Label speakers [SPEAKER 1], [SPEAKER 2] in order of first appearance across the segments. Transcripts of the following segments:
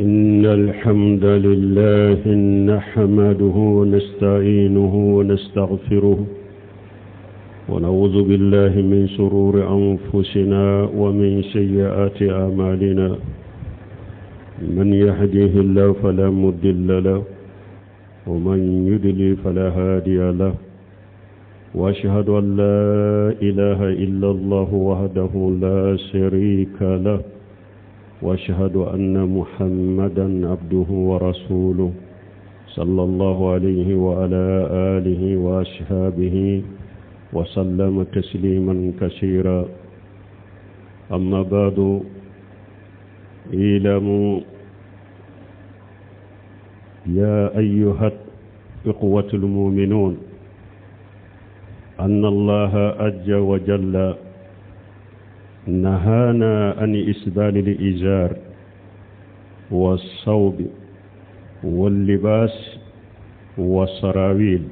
[SPEAKER 1] إن الحمد لله نحمده ونستعينه ونستغفره ونعوذ بالله من شرور أنفسنا ومن سيئات أعمالنا من يهديه الله فلا مضل له ومن يضلل فلا هادي له واشهد ان لا اله الا الله وحده لا شريك له واشهد ان محمدا عبده ورسوله صلى الله عليه وعلى اله واصحابه وسلم تسليما كثيرا اما بعد اعلموا يا ايها الاخوه المؤمنون ان الله عز وجل نهانا عن إسبال الإزار والصوب واللباس والسراويل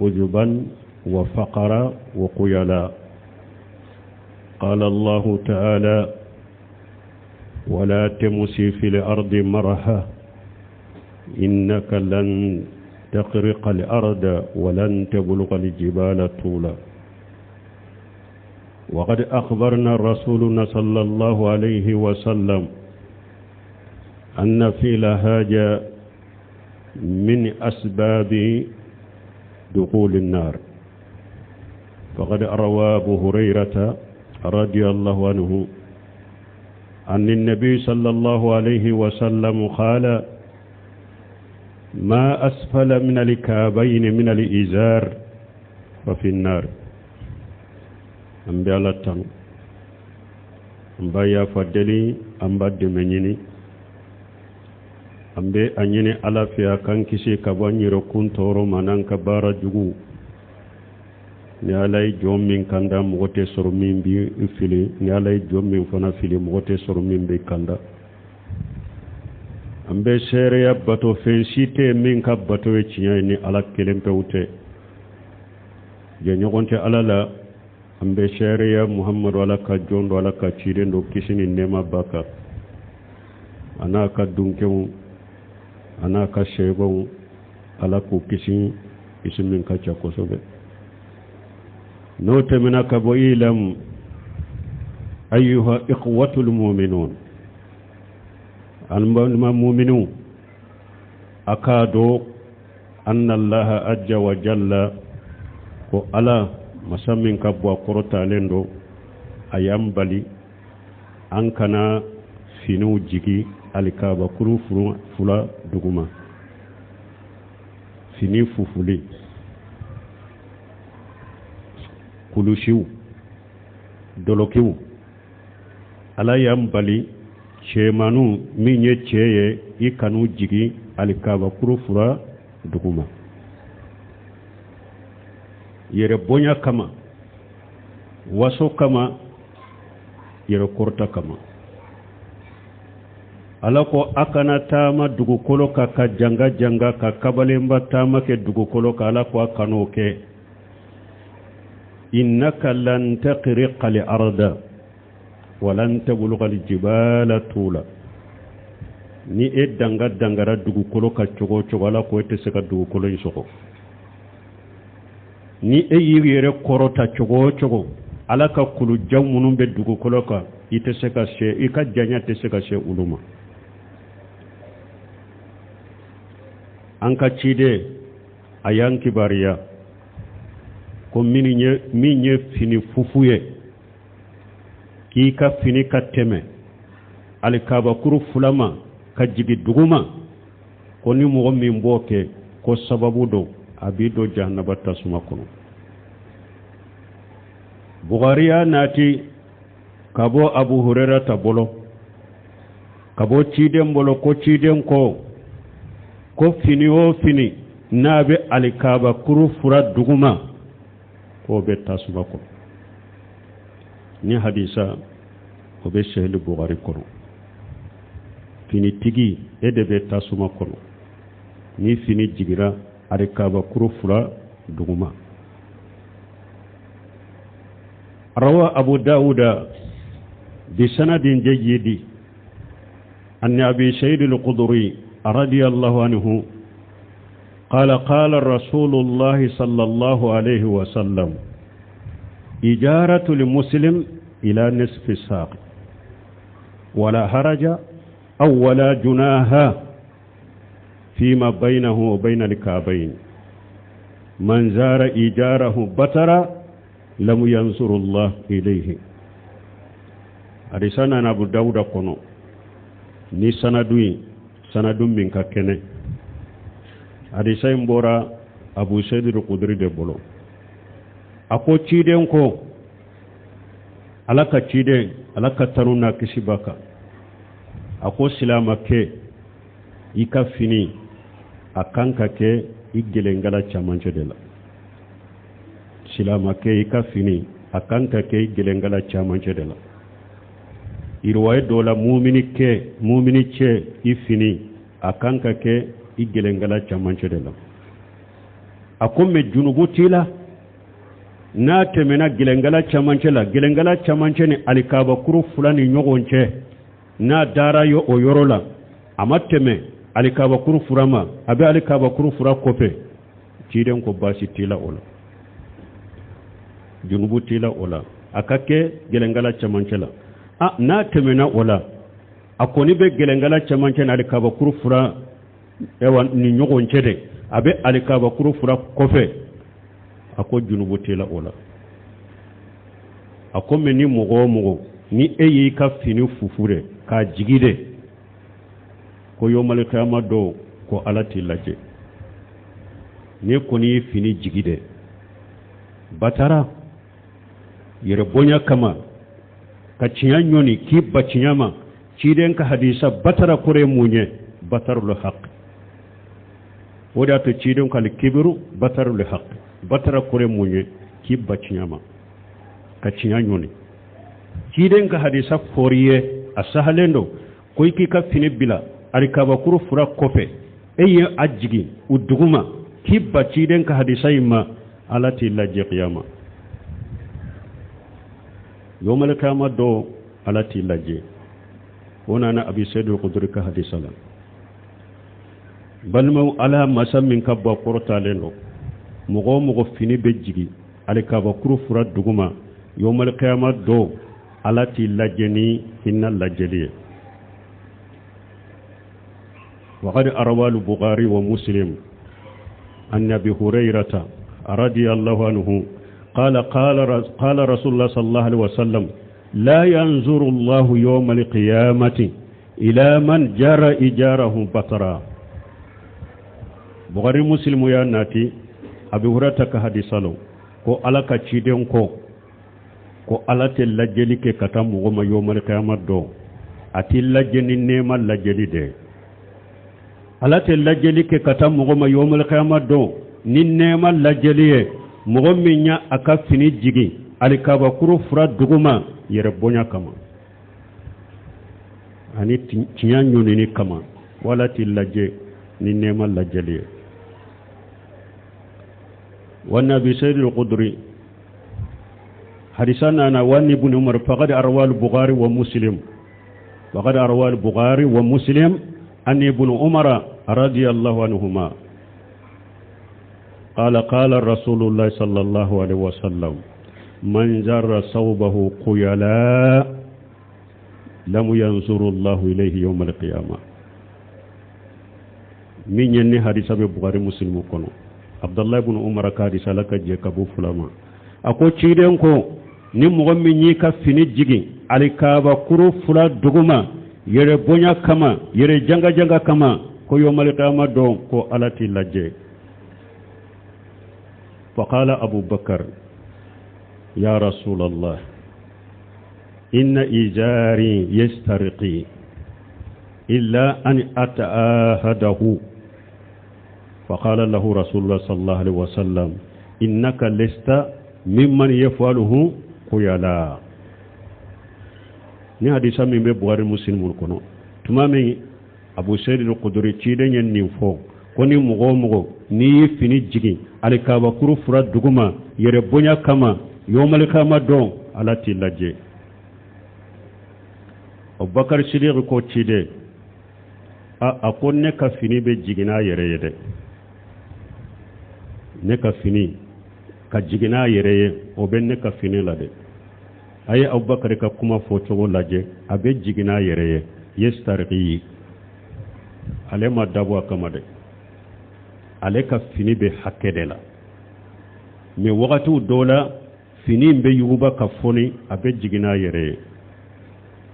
[SPEAKER 1] عجبا وفقرا وقيلا قال الله تعالى ولا تمسي في الأرض مرحا إنك لن تخرق الأرض ولن تبلغ الجبال طولا وقد أخبرنا رسولنا صلى الله عليه وسلم أن في لهاجة من أسباب دخول النار فقد روى أبو هريرة رضي الله عنه أن النبي صلى الله عليه وسلم قال ما أسفل من الكعبين من الإزار ففي النار an bɛ ala tanu an b'a yafa deli an b'a dɛmɛ ɲini an bɛ a ɲini ala fɛ a k'an kisi ka bɔ an yɛrɛkun tɔɔrɔ ma n'an ka baara juguw ni ala ye jɔn min kanda mɔgɔ tɛ sɔrɔ min b'i fili ni ala ye jɔn min fana fili mɔgɔ tɛ sɔrɔ min b'i kanda an bɛ seereya bato fɛn si tɛ min ka bato ye tiɲɛ ye ni ala kelen pewu tɛ jɛɲɔgɔn tɛ ala la an bɛ seereya muhamadu ala ka jɔn don ala ka ciden don kisi ni nɛɛma b'a kan a n'a ka dunkew a n'a ka sebaw ala k'u kisi kisi min ka ca kosɛbɛ n'o tɛmɛna ka bɔ ilam ayuha ikhwatul mu'minun an balima mu'miniw a k'a dɔn anna allaha ajja wa jalla ko ala masa min ka bon a kɔrɔtalen don a y'an bali an kana finiw jigi alikabakuru fula duguma fini fufulen kulusiw dɔlɔkiw ala y'an bali cɛmanu min ye cɛ ye i kan'u jigi alikabakuru fura duguma yɛrɛ bonya kama waso kama yɛrɛ kɔrɔta kama ala ko a kana taama dugukolo kan ka janga janga ka kabalenba taama kɛ dugukolo kan ala ko a kan'o kɛ innaka lan takhriqa al arda walan tabluga al jibala tula ni e danga dangara dugukolo kan cogo o cogo ala ko e tɛ se ka dugukolo in sɔgɔ ni e y'i yɛrɛ kɔrɔta cogo o cogo ala ka kulujan minnu bɛ dugukolo kan i tɛ se ka se i ka janya tɛ se ka se olu ma an ka ciden a y'an kibaruya ko min ye min ye fini fufu ye k'i ka fini ka tɛmɛ alikabakuru fula ma ka jigin duguma ko ni mɔgɔ min b'o kɛ ko sababu don a b'i don jahanaba tasuma kɔnɔ bugari y'a nati ka bɔ abu hurerata bolo ka bɔ ciden bolo ko ciden ko ko fini o fini n'a bɛ alikabakuru fura duguma k'o bɛ tasuma kɔnɔ ni hadisa o bɛ sahili bugari kɔnɔ finitigi e de bɛ tasuma kɔnɔ ni fini jigira alikabakuru fura duguma rawa abu dawuda bisanadin jayyidi. عن أبي سيد القدري رضي الله عنه قال قال رسول الله صلى الله عليه وسلم إجارة المسلم إلى نصف الساق ولا حرج أو ولا جناح فيما بينه وبين الكعبين من زار إجاره بترا لم ينصر الله إليه hadisa nana abu dawuda kɔnɔ ni sanadu ye sanadu min ka kɛnɛ hadisa in bɔra abu seyidul kudiri de bolo a ko ciden ko ala ka ciden ala ka tanu n'a kisi b'a kan a ko silamakɛ i ka fini a kan ka kɛ i gelenkala camancɛ de la silamakɛ i ka fini a kan ka kɛ i gelenkala camancɛ de la iriwaye dɔ la mumini kɛ mumini cɛ i fini a kan ka kɛ i gelenkala camancɛ de la a ko mɛ junubu t'i la n'a tɛmɛna gelenkala camancɛ la gelenkala camancɛ ni alikabakuru fila ni ɲɔgɔn cɛ n'a dara ye o yɔrɔ la a ma tɛmɛ alikabakuru fura ma a bɛ alikabakuru fura kɔfɛ ciden ko baasi t'i la o la junubu t'i la o la a ka kɛ gɛlɛnkala cɛmancɛ la a n'a tɛmɛna o la a kɔni bɛ gɛlɛnkala cɛmancɛ ni alikabakuru fura ɛwa ni ɲɔgɔn cɛ dɛ a bɛ alikabakuru fura kɔfɛ a ko junubu t'i la o la a ko mɛ ni mɔgɔ o mɔgɔ ni e y'i ka fini fufu dɛ k'a jigi dɛ ko yomali kiyama don ko ala t'i lajɛ n'i kɔni y'i fini jigi dɛ batara yɛrɛ bonya kama ka tiɲɛ ɲɔni k'i ba tiɲɛ ma ciden ka hadisa batara kɔrɔ ye mun ye batarul haq o de y'a to ciden ko alikibiru batarul haq batara kɔrɔ ye mun ye k'i ba tiɲɛ ma ka tiɲɛ ɲɔni ciden ka hadisa fɔr'i ye a sahalen don ko i k'i ka fini bila alikabakuru fura kɔfɛ e ye a jigin u duguma k'i ba ciden ka hadisa in ma ala t'i lajɛ kiyama yomali kiyama don ala t'i lajɛ o nana abi seyidul kuduri ka hadisa la balimaw ala masa min ka bon kɔrɔtalen don mɔgɔ o mɔgɔ fini bɛ jigin alikabakuru fura duguma yomali kiyama don ala t'i lajɛ ni hinɛ lajɛli ye وقد أروى البخاري ومسلم عن أبي هريرة رضي الله عنه قال قال قال رسول الله صلى الله عليه وسلم لا ينظر الله يوم القيامة إلى من جرى إجاره بطرا بخاري مسلم يا ناتي أبي هريرة كحديث ko ala ka ciden ko ko ala tɛ lajɛli kɛ ka taa mɔgɔ ma yomali kiyama don a tɛ lajɛ ni nɛɛma lajɛli dɛ ala tɛ lajɛli kɛ ka taa mɔgɔ ma yomali kiyama don ni nɛɛma lajɛli ye mɔgɔ min y'a a ka fini jigin alikabakuru fura duguma yɛrɛ bonya kama ani tiɲɛ ɲɔnini kama wala t'i lajɛ ni nɛɛma lajɛli ye وعن أبي سعيد الخدري حديثنا أنا وعن ابن عمر فقد أروى البخاري ومسلم فقد أروى البخاري ومسلم أن ابن عمر رضي الله عنهما قال قال رسول الله صلى الله عليه وسلم من جر ثوبه خيلاء لم ينظر الله إليه يوم القيامة min ye ni hadisa bɛ bukari musilimu kɔnɔ abudulayi ibn umar ka hadisa ala ka jɛ ka b'u fila ma a ko ciden ko ni mɔgɔ min y'i ka fini jigin alikabakuru fura duguma yɛrɛ bonya kama yɛrɛ jangajanga kama ko yomalikiyama don ko ala t'i lajɛ faqala abubakar ya rasulallah inna izari yastarqi illa an ata'ahadahu فقال له رسول الله صلى الله عليه وسلم إنك لست ممن يفعله خيلا ni hadisa min bɛ Buhari Muslim kɔnɔ tuma min Abu Seyid al-Khudri ciden ye nin fɔ ko ni mɔgɔ o mɔgɔ n'i ye fini jigin alikabakuru fura duguma yɛrɛ bonya kama yomalikama don ala t'i lajɛ Abubakar Sidiq ko ciden A ko ne ka fini bɛ jigin n'a yɛrɛ ye dɛ, ne ka fini ka jigin n'a yɛrɛ ye, o bɛ ne ka fini la dɛ. A ye Abubakari ka kuma fɔcogo lajɛ, a bɛ jigin n'a yɛrɛ ye, yestariki, ale ma dabɔ a kama dɛ, ale ka fini bɛ hakɛ de la. Mais wagatiw dɔw la, fini bɛ yuguba ka foni, a bɛ jigin n'a yɛrɛ ye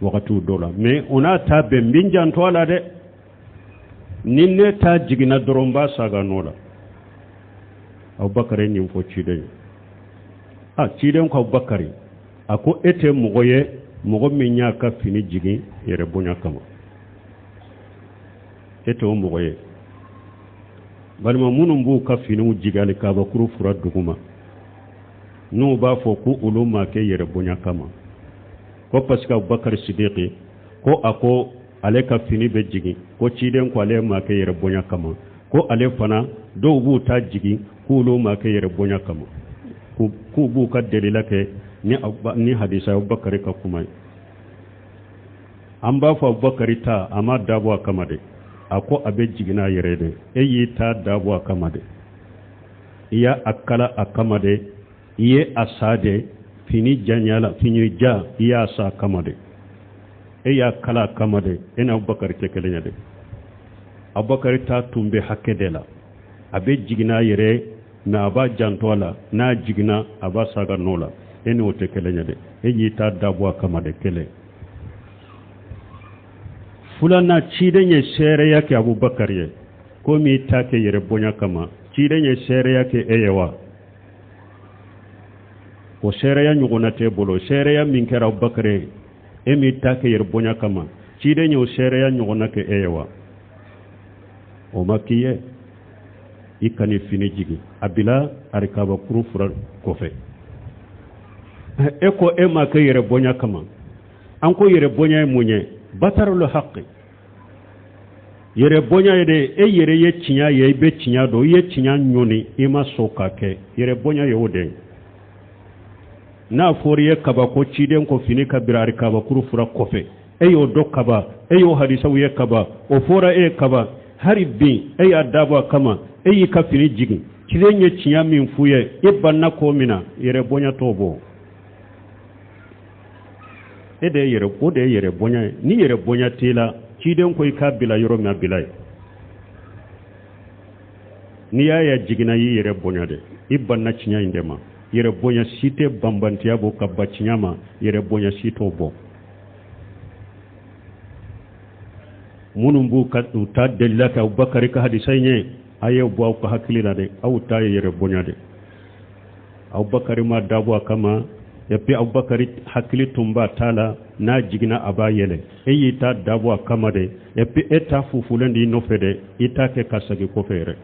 [SPEAKER 1] wagatiw dɔw la. Mais o n'a ta bɛɛ, n bɛ n janto a la dɛ, ni ne ta jiginna dɔrɔn, n b'a saga nɔ la. Abubakari ye nin fɔ ciden ye. A ciden ko Abubakari, a ko e tɛ mɔgɔ ye, mɔgɔ min y'a ka fini jigin yɛrɛ bonya kama, e tɛ o mɔgɔ ye. Balima, minnu b'u ka finiw jigin alikabakuru fura duguma, n'u b'a fɔ ko olu ma kɛ yɛrɛ bonya kama, ko parce que Abubakari Sidiki ko a ko ale ka fini bɛ jigin, ko ciden ko ale ma kɛ yɛrɛ bonya kama, ko ale fana dɔw b'u ta jigin k'olu ma kɛ yɛrɛ bonya kama, k'u b'u ka delila kɛ ni hadisa Abubakari ka kuma ye. An b'a fɔ Abubakari ta, a ma dabɔ a kama dɛ, a ko a bɛ jigin n'a yɛrɛ dɛ. E y'i ta dabɔ a kama dɛ, i y'a a kala a kama dɛ, i ye a sa de fini janya la, fini ja, i y'a sa a kama dɛ, e y'a kala a kama dɛ. E n'Abubakari tɛ kelen ye dɛ. Abubakari ta tun bɛ hakɛ de la, a bɛ jigin n'a yɛrɛ, mais a b'a janto a la, n'a jiginna, a b'a saga nɔ la. E n'o tɛ kelen ye dɛ, e y'i ta dabɔ a kama de. Kelen filanan, ciden ye seereya kɛ Abubakari ye ko m'i ta kɛ yɛrɛ bonya kama. Ciden ye seereya kɛ e ye wa? O seereya ɲɔgɔnna t'e bolo. Seereya min kɛra Abubakari ye, e m'i ta kɛ yɛrɛ bonya kama, ciden y'o seereya ɲɔgɔnna kɛ e ye wa? O ma k'i ye. I kan'i fini jigin a bila arikabakuru fura kɔfɛ. E ko e ma kɛ yɛrɛ bonya kama. An ko yɛrɛ bonya ye mun ye? Batarul haqi. Yɛrɛ bonya ye de, e yɛrɛ ye tiɲɛ ye, i bɛ tiɲɛ dɔn, i ye tiɲɛ ɲɔni, i ma sɔn ka kɛ. Yɛrɛ bonya ye o de ye. N'a fɔra i ye kaba ko ciden ko fini ka bira arikabakuru fura kɔfɛ, e y'o dɔn kaba, e y'o hadisaw ye kaba, o fɔra e ye kaba, hari bi e y'a dabɔ a kama, e y'i ka fini jigin. Ciden ye tiɲɛ min f'u ye, e banna ko min na, yɛrɛ bonya t'o bɔ. E de ye yɛrɛ, o de ye yɛrɛ bonya ye. Ni yɛrɛ bonya t'i la, ciden ko i k'a bila yɔrɔ min, a bila ye. N'i y'a ye jiginna, y'i yɛrɛ bonya de, i banna tiɲɛ in de ma. Yɛrɛ bonya si tɛ banbantiya bɔ ka ba tiɲɛ ma, yɛrɛ bonya si t'o bɔ. Minnu b'u ka u ta delila kɛ Abubakari ka hadisa in ye, a y'o bɔ aw ka hakili la dɛ, aw ta ye yɛrɛ bonya de. Abubakari ma dabɔ a kama. Et puis Abubakari hakili tun b'a ta la, n'a jiginna, a b'a yɛlɛ. E y'i ta dabɔ a kama de. Et puis e ta fufulen de i nɔfɛ dɛ, i t'a kɛ ka segin kɔfɛ yɛrɛ.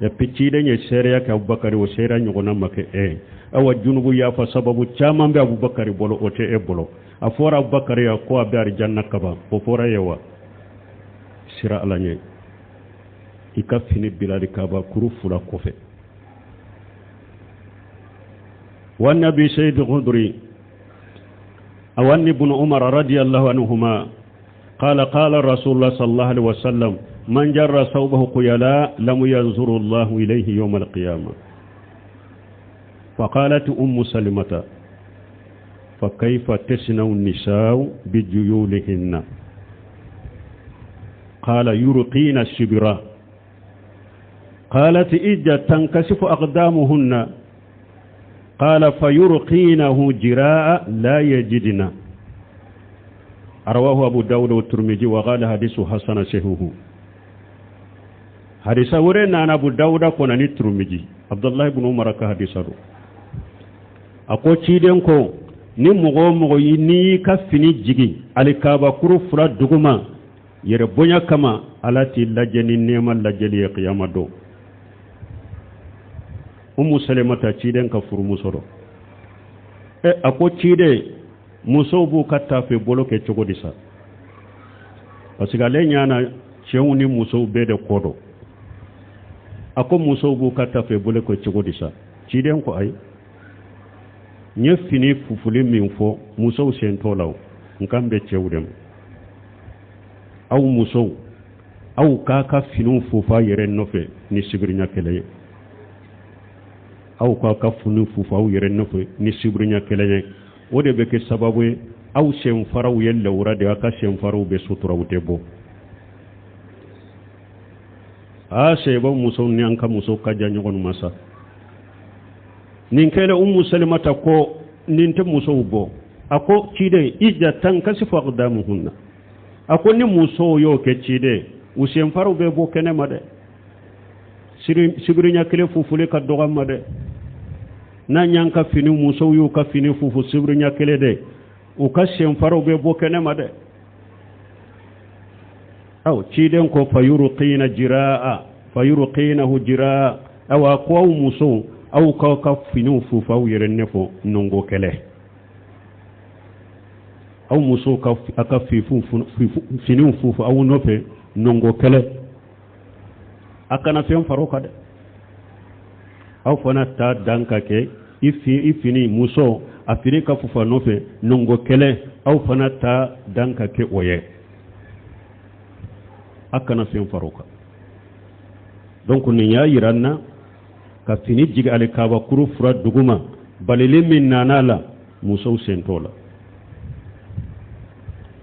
[SPEAKER 1] Et puis ciden ye seereya kɛ Abubakari, o seereya ɲɔgɔnna ma kɛ e ye. Awa, junubu yafa sababu caman bɛ Abubakari bolo, o tɛ e bolo. A fɔra Abubakari ya ko a bɛ arijanna kaban, o fɔra ye wa? Sira Ala ɲɛ, i ka fini bilali kaba kuru fila kɔfɛ. وعن أبي سعيد الخدري أو أن ابن عمر رضي الله عنهما قال قال رسول الله صلى الله عليه وسلم: من جر ثوبه خيلاء لم ينظر الله إليه يوم القيامة. فقالت أم سلمة: فكيف تصنع النساء بذيولهن؟ قال: يرخين الشبرا. قالت: إذا تنكشف أقدامهن. قال: فيرخينه جراء لا يجدن. رواه أبو داود والترمذي وقال حديث حسن صحيح. Hadisa wɛrɛ nana Abu Dawuda kɔnɔ ni Turumiji, Abdullahi ibn Umar ka hadisa don. A ko ciden ko ni mɔgɔ o mɔgɔ n'i y'i ka fini jigin alikabakuru fila duguma yɛrɛ bonya kama, Ala t'i lajɛ ni nɛɛma lajɛli ye kiyama don. Umu Salamata, ciden ka furumuso dɔ, ɛ a ko ciden, musow b'u ka taafe bolo kɛ cogo di sa? Parce que ale ɲana cɛw ni musow bɛɛ de kɔ dɔn. A ko musow b'u ka taafe bolo kɛ cogo di sa? Ciden ko: ayi, n ye fini fufuli min fɔ, musow sen t'o la. O n kan bɛ cɛw de ma. Aw musow, Aw k'a ka finiw fufa yɛrɛ nɔfɛ ni sibiriɲɛ kelen ye. Aw k'a ka finiw fufa aw yɛrɛ nɔfɛ ni sibiriɲɛ kelen ye. O de bɛ kɛ sababu ye aw senfaraw ye lawura de, aw ka senfaraw bɛ sutura, u tɛ bɔ. Aa, sahabaw musow ni an ka musow ka jan ɲɔgɔn ma sa. Nin kɛlen, Umu Salimata ko nin tɛ musow bɔ. A ko ciden, iza tankasifu aqdamuhunna. A ko ni musow y'o kɛ, ciden, u senfaraw bɛ bɔ kɛnɛ ma dɛ. Sibiriɲɛ kelen fufuli ka dɔgɔ ma dɛ. N'an y'an ka fini, musow y'u ka fini fufu sibiriɲɛ kelen dɛ, u ka senfaraw bɛ bɔ kɛnɛ ma dɛ. Aw ciden ko fayurqina jiraa fayurqinahu jiraa. Awa ko aw musow, aw k'aw ka finiw fufu aw yɛrɛ nɔfɛ nɔngɔ kɛlɛ. Aw musow ka a ka finiw fufu aw nɔfɛ nɔngɔ kɛlɛ, a kana fɛn far'o kan dɛ. Aw fana ta dan ka kɛ i fini, muso a fini ka fufa nɔfɛ nɔngɔ kɛlɛ, aw fana ta dan ka kɛ o ye, a kana fɛn far'o kan. Donc nin y'a yira n na ka fini jigi alikabakuru fura duguma, balili min nana la, musow sen t'o la.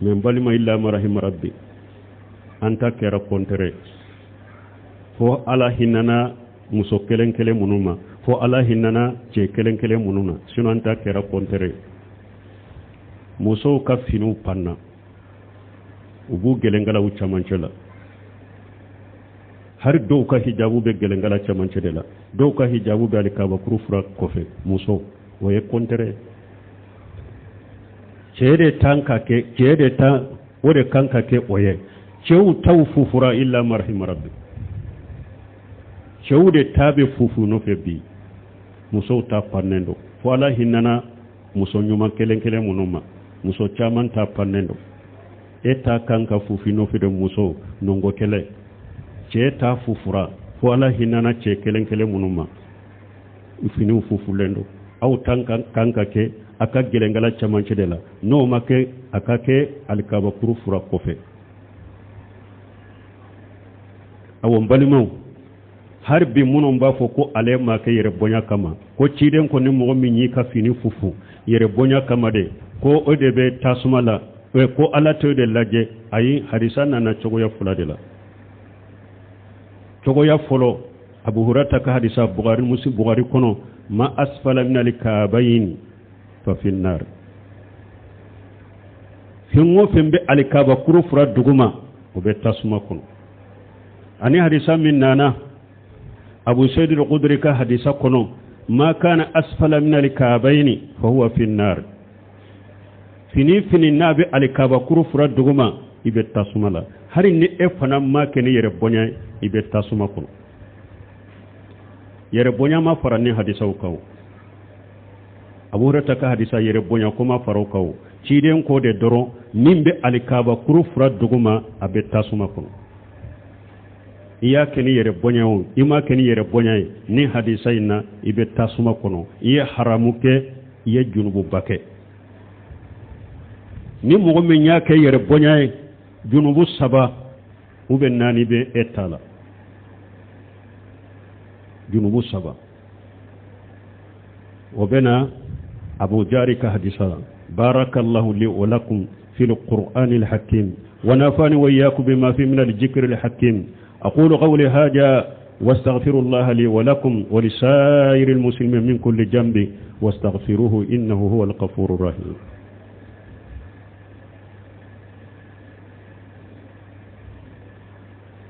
[SPEAKER 1] Mais n balima, illa ma rahima rabbi, an ta kɛra contraire. Fo Ala hinana muso kelen kelen minnu ma, fo Ala hinana cɛ kelen kelen minnu na, sinon an ta kɛra contraire. Musow ka finiw panna, u b'u gɛlɛnkalaw camancɛ la. Hari dɔw ka hijabu bɛ gɛlɛnkala camancɛ de la, dɔw ka hijabu bɛ alikabakuru fura kɔfɛ. Muso, o ye contraire. Cɛ de tan ka kɛ, cɛ de tan, o de kan ka kɛ o ye. Cɛw taw fufura, illa ma rahima rabbi, cɛw de ta bɛ fufu nɔfɛ bi, musow ta pannen don. Fo Ala hinana muso ɲuman kelen kelen minnu ma, muso caman ta pannen don. E ta kan ka fufi nɔfɛ de, muso, nɔngɔ kɛlɛ. Cɛ ta fufura, fo Ala hinana cɛ kelen kelen minnu ma, finiw fufulen don. Aw ta kan ka kɛ a ka gɛlɛnkala camancɛ de la, n'o ma kɛ, a ka kɛ alikabakuru fura kɔfɛ. Awɔ, n balimaw, hali bi minnu b'a fɔ ko ale ma kɛ yɛrɛ bonya kama, ko ciden ko ni mɔgɔ min y'i ka fini fufu yɛrɛ bonya kama de, ko o de bɛ tasuma la, ko Ala t'o de lajɛ. Ayi, hadisa nana cogoya fila de la. Cogoya fɔlɔ, Abu Hurata ka hadisa, Bugari, Musi, Bugari kɔnɔ, ma asfala min alikabayin fa finnar. Fɛn o fɛn bɛ alikaba kuru fura duguma, o bɛ tasuma kɔnɔ. Ani hadisa min nana Abu Sayyid al-Khudri ka hadisa kɔnɔ, ma kana asfala min alikabayini fa huwa finnar. Fini fini n'a bɛ alikaba kuru fura duguma, i bɛ tasuma la. Hali ni e fana ma kɛ ni yɛrɛ bonya ye, i bɛ tasuma kɔnɔ. Yɛrɛ bonya ma fara ni hadisaw kan o. Abu Hurata ka hadisa, yɛrɛ bonya ko ma fara o kan o. Ciden ko de dɔrɔn, min bɛ alikaba kuru fura duguma, a bɛ tasuma kɔnɔ. I y'a kɛ ni yɛrɛ bonya o, i m'a kɛ ni yɛrɛ bonya ye, ni hadisa in na, i bɛ tasuma kɔnɔ. I ye haramu kɛ, i ye junububa kɛ. Ni mɔgɔ min y'a kɛ yɛrɛ bonya ye, junubu saba u bɛ naani bɛ e ta la, junubu saba. O bɛ na Abu Jari ka hadisa la. Barakallahu li wa lakum fi al-Qur'an al-Hakim wa nafani wa iyyakum bima fi min al-dhikr al-hakim. Aqulu qawli hadha واستغفر الله لي ولكم ولسائر المسلمين من كل جنب واستغفروه إنه هو الغفور الرحيم.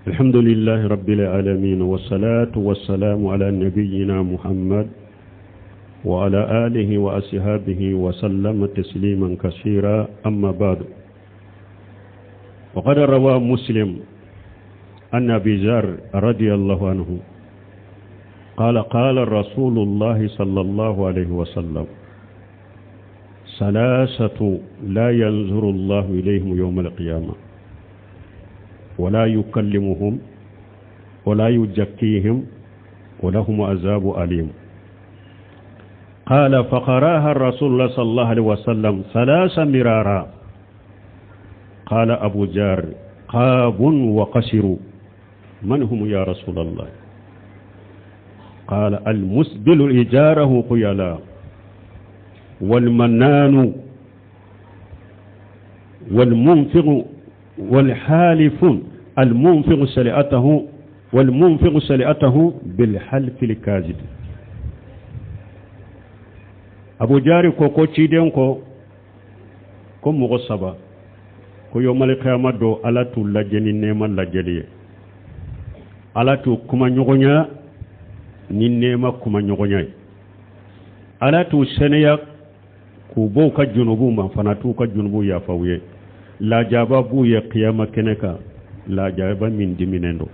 [SPEAKER 1] الحمد لله رب العالمين، والصلاة والسلام على نبينا محمد وعلى آله وأصحابه وسلم تسليما كثيرا. أما بعد، وقد روى مسلم أن أبي ذر رضي الله عنه قال: قال رسول الله صلى الله عليه وسلم: ثلاثة لا ينظر الله إليهم يوم القيامة ولا يكلمهم ولا يزكيهم ولهم عذاب أليم. قال: فقراها الرسول الله صلى الله عليه وسلم ثلاث مرارا. قال أبو جار: قاب وقشر. Man hum ya rasulallah? Qala almusbilu ijarahu khuyala walmananu والمنفق والحالف المنفق سلعته والمنفق سلعته بالحلف الكاذب. Abu Jari ko ko ciden ko ko mɔgɔ saba ko yomali kiyama don, Ala t'u lajɛ ni nɛɛma lajɛli ye, Ala t'u kuma ɲɔgɔnya ni nɛɛma kuma ɲɔgɔnya ye, Ala t'u sɛnɛya k'u bɔ u ka junubu ma fana, t'u ka junubu yafa u ye, lajaba b'u ye kiyama kɛnɛ kan, lajaba min diminen don.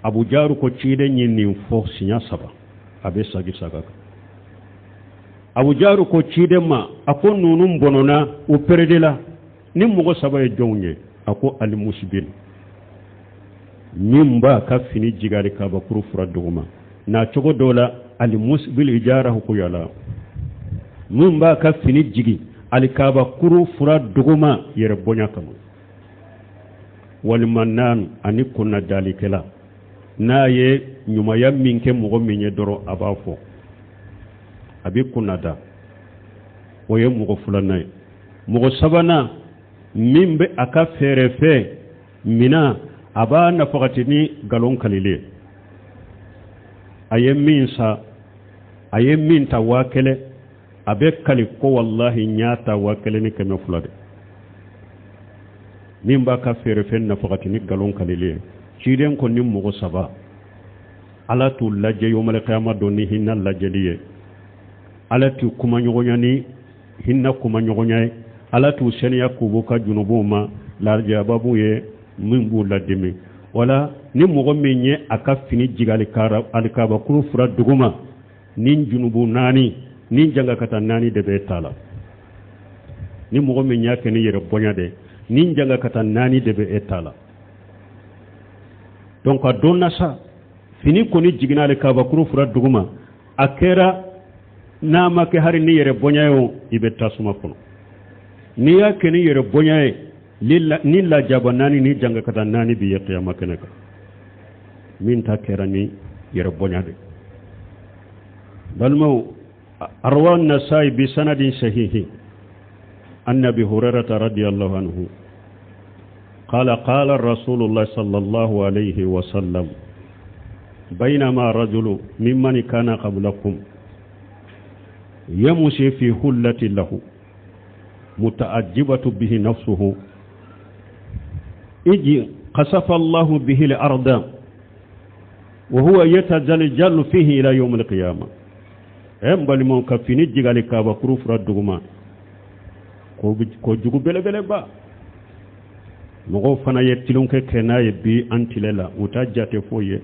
[SPEAKER 1] Abu Jaru ko ciden ye nin fɔ siɲɛ saba, a bɛ sagi saga kan. Abu Jaru ko ciden ma, a ko ninnu bɔnɔna, u peredela, ni mɔgɔ saba ye jɔnw ye? A ko alimusibin, min b'a ka fini jigari kabakuru fura duguma na cogo dɔ la, alimusbil ijarahu khuyala, min b'a ka fini jigi alikabakuru fura duguma yɛrɛ bonya kama, walima nan ani kunnadalikɛla, n'a ye ɲumanya min kɛ mɔgɔ min ye dɔrɔn, a b'a fɔ, a bɛ kunnada. O ye mɔgɔ filanan ye. Mɔgɔ sabanan, min bɛ a ka feerefɛn mina, a b'a nafagati ni nkalon kalilen. A ye min sa, a ye min ta 1000, a bɛ kali ko walahi n y'a ta 1200 de. Min b'a ka feerefɛn nafagati ni nkalon kalilen ye. Ciden ko ni mɔgɔ saba, Ala t'u lajɛ yomalikiyama don ni hinɛ lajɛli ye, Ala t'u kumaɲɔgɔnya ni hinɛ kumaɲɔgɔnya ye, Ala t'u sɛnɛya k'u b'u ka junubuw ma, lajaba b'u ye min b'u ladimi. Wala ni mɔgɔ min ye a ka fini jigi alikabakuru fura duguma, ni junubu naani ni jangakata naani de bɛ ta la. Ni mɔgɔ min y'a kɛ ni yɛrɛ bonya de, ni jangakata naani de bɛ e ta la. Donc a don na sa, fini kɔni jiginna alikabakuru fura duguma, a kɛra n'a ma kɛ hari ni yɛrɛ bonya ye o, i bɛ tasuma kɔnɔ. N'i y'a kɛ ni yɛrɛ bonya ye, ni lajaba naani ni jangakata naani b'i ye kiyama kɛnɛ kan. Min ta kɛra ni yɛrɛ bonya de. Balimaw, arwa Nasai bi sanadin sahihi an Abi Hurairata radiyallahu anhu قال قال رسول الله صلى الله عليه وسلم: بينما رجل ممن كان قبلكم يمشي في حلة له متعجبة به نفسه إذ خسف الله به الأرض وهو يتجلجل فيه إلى يوم القيامة. N balimaw, ka fini jigi alikabakuru fura duguma, ko jugu belebeleba. Mɔgɔw fana ye tilonkɛ kɛ n'a ye bi an tile la, u t'a jate foyi ye.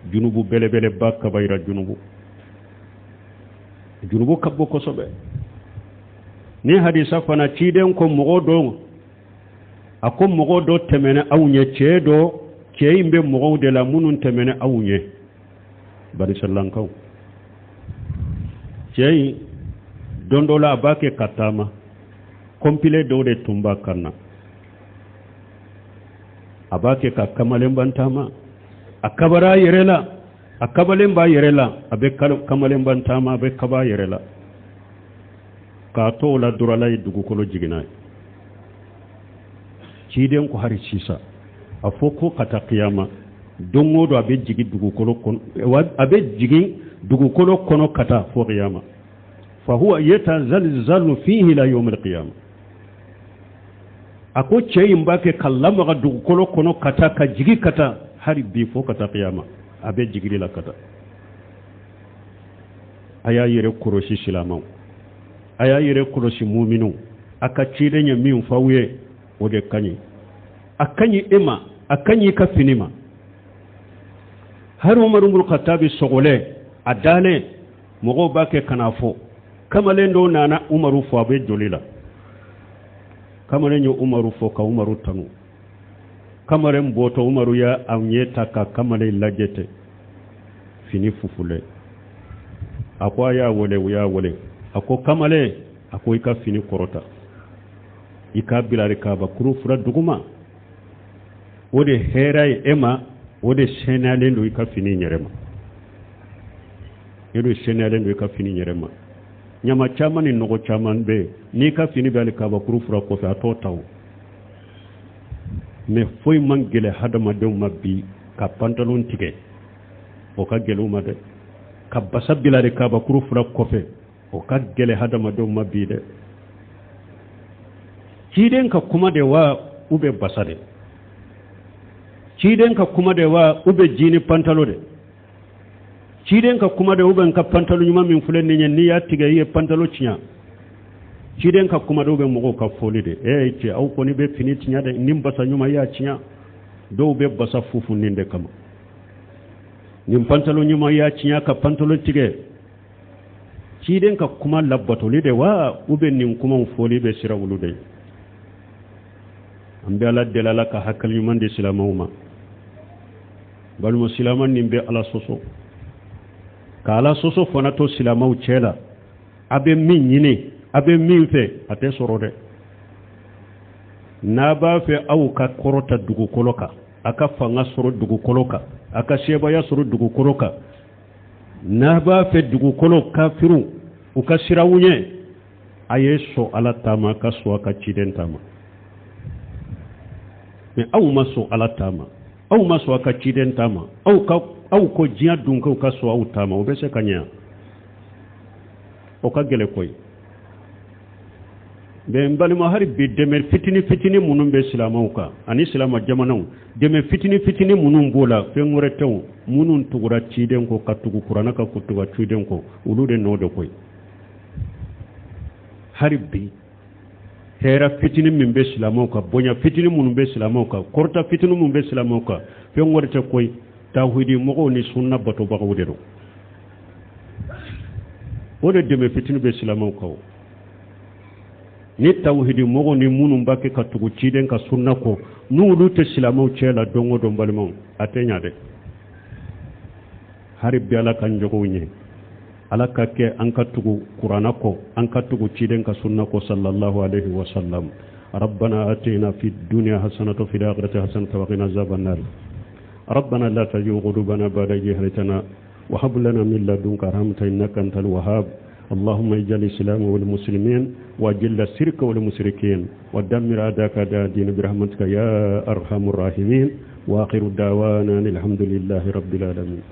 [SPEAKER 1] Junubu belebeleba, kabayira junubu, junubu ka bon kosɛbɛ. Ni hadisa fana, ciden ko mɔgɔ dɔ, a ko mɔgɔ dɔ tɛmɛna aw ɲɛ, cɛ dɔ, cɛ in bɛ mɔgɔw de la minnu tɛmɛna aw ɲɛ, barisalaankaw. Cɛ in, don dɔ la, a b'a kɛ ka taama, complet dɔw de tun b'a kan na, a b'a kɛ ka kamalenban taama, a kabara a yɛrɛ la, a kabalen b'a yɛrɛ la, a bɛ kamalenban taama, a bɛ kaba a yɛrɛ la. K'a to o la dɔrɔn, Ala ye dugukolo jiginna ye. Ciden ko hari sisan, a fɔ ko ka taa kiyama, don o don a bɛ jigin dugukolo kɔnɔ, a bɛ jigin dugukolo kɔnɔ ka taa fo kiyama. Fahuwa yatazalzalu fihi ila yawm alqiyama. A ko cɛ in b'a kɛ ka lamaga dugukolo kɔnɔ ka taa, ka jigi ka taa, hali bi fo ka taa kiyama, a bɛ jigili la ka taa. A y'a yɛrɛ kɔlɔsi silamɛw, a y'a yɛrɛ kɔlɔsi muminw. A ka ciden ye min f'aw ye, o de ka ɲi, a ka ɲi e ma, a ka ɲi i ka fini ma. Hari Umaru bnu Katabi sɔgɔlen, a dalen, mɔgɔw b'a kɛ ka n'a fɔ. Kamalen dɔw nana Umaru fɔ, a bɛ joli la. Kamalen ye Umaru fɔ ka Umaru tanu. Kamalen bɔtɔ, Umaru y'a a ɲɛ ta ka kamalen lajɛ ten, fini fufulen. A ko a y'a wele, u y'a wele. A ko kamalen, a ko i ka fini kɔrɔta, i k'a bila kabakuru fura duguma. O de hɛrɛ ye e ma, o de sɛnɛyalen don i ka fini yɛrɛ ma, e de sɛnɛyalen don i ka fini yɛrɛ ma. Ɲama caman ni nɔgɔ caman bɛ yen, n'i ka fini bɛ hali kabakuru fura kɔfɛ, a t'o ta o. Mais foyi man gɛlɛ hadamadenw ma bi ka pantalon tigɛ, o ka gɛlɛ u ma dɛ. Ka basa bila de kabakuru fura kɔfɛ, o ka gɛlɛ hadamadenw ma bi dɛ. Ciden ka kuma de wa, u bɛ basa de? Ciden ka kuma de wa, u bɛ jini pantalo de? Ciden ka kuma de, u bɛ n ka pantalo ɲuman min filɛ nin ye, n'i y'a tigɛ, i ye pantalo tiɲɛ? Ciden ka kuma de, u bɛ mɔgɔw ka foli de? Ee cɛ, aw kɔni bɛ fini tiɲɛ dɛ, nin basa ɲuman, i y'a tiɲɛ. Dɔw bɛ basa fufu nin de kama. Nin pantalo ɲuman, i y'a tiɲɛ ka pantalo tigɛ. Ciden ka kuma labatoli de wa, u bɛ nin kumaw fɔli bɛ sira olu de ye? An bɛ Ala deli, Ala ka hakili ɲuman di silamɛw ma. Balima silama, nin bɛ Ala sɔsɔ ka Ala sɔsɔ fana to silamɛw cɛ la. A bɛ min ɲini, a bɛ min fɛ, a tɛ sɔrɔ dɛ. N'a b'a fɛ aw ka kɔrɔta dugukolo kan, a ka fanga sɔrɔ dugukolo kan, a ka sebaya sɔrɔ dugukolo kan, n'a b'a fɛ dugukolo kafiriw u ka siraw ɲɛ, a ye sɔn Ala ta ma, ka sɔn a ka ciden ta ma. Mais aw ma sɔn Ala ta ma, aw ma sɔn a ka ciden ta ma, aw ka aw ko diɲɛ dunkew ka sɔn aw ta ma, o bɛ se ka ɲɛ? O ka gɛlɛ koyi. Mais n balima, hali bi dɛmɛ fitini fitini minnu bɛ silamɛw kan ani silamɛ jamanaw, dɛmɛ fitini fitini minnu b'o la, fɛn wɛrɛ tɛ o, minnu tugura ciden kɔ, ka tugu kuranɛ kan, ka tugu ciden kɔ, olu de nɔ de koyi. Hali bi hɛrɛ fitini min bɛ silamɛw kan, bonya fitini minnu bɛ silamɛw kan, kɔrɔta fitini minnu bɛ silamɛw kan, fɛn wɛrɛ tɛ koyi, tawhidi mɔgɔw ni sunna batobagaw de don. O de dɛmɛ fitini bɛ silamɛw kan. Ni tawhidi mɔgɔw ni minnu b'a kɛ ka tugu ciden ka sunna kɔ, n'olu tɛ silamɛw cɛ la don o don, balimaw, a tɛ ɲa dɛ. Hari bi Ala ka jogow ɲɛ, Ala ka kɛ an ka tugu kuranna kɔ, an ka tugu ciden ka sunna kɔ, sallallahu alaihi wa sallam. ربنا آتنا في الدنيا حسنة وفي الآخرة حسنة وقنا عذاب النار. ربنا لا تزغ قلوبنا بعد إذ هديتنا وهب لنا من لدنك رحمة إنك أنت الوهاب. اللهم اجعل الإسلام والمسلمين، وأذل الشرك والمشركين، ودمر أعداءك أعداء الدين برحمتك يا أرحم الراحمين. وآخر دعوانا الحمد لله رب العالمين.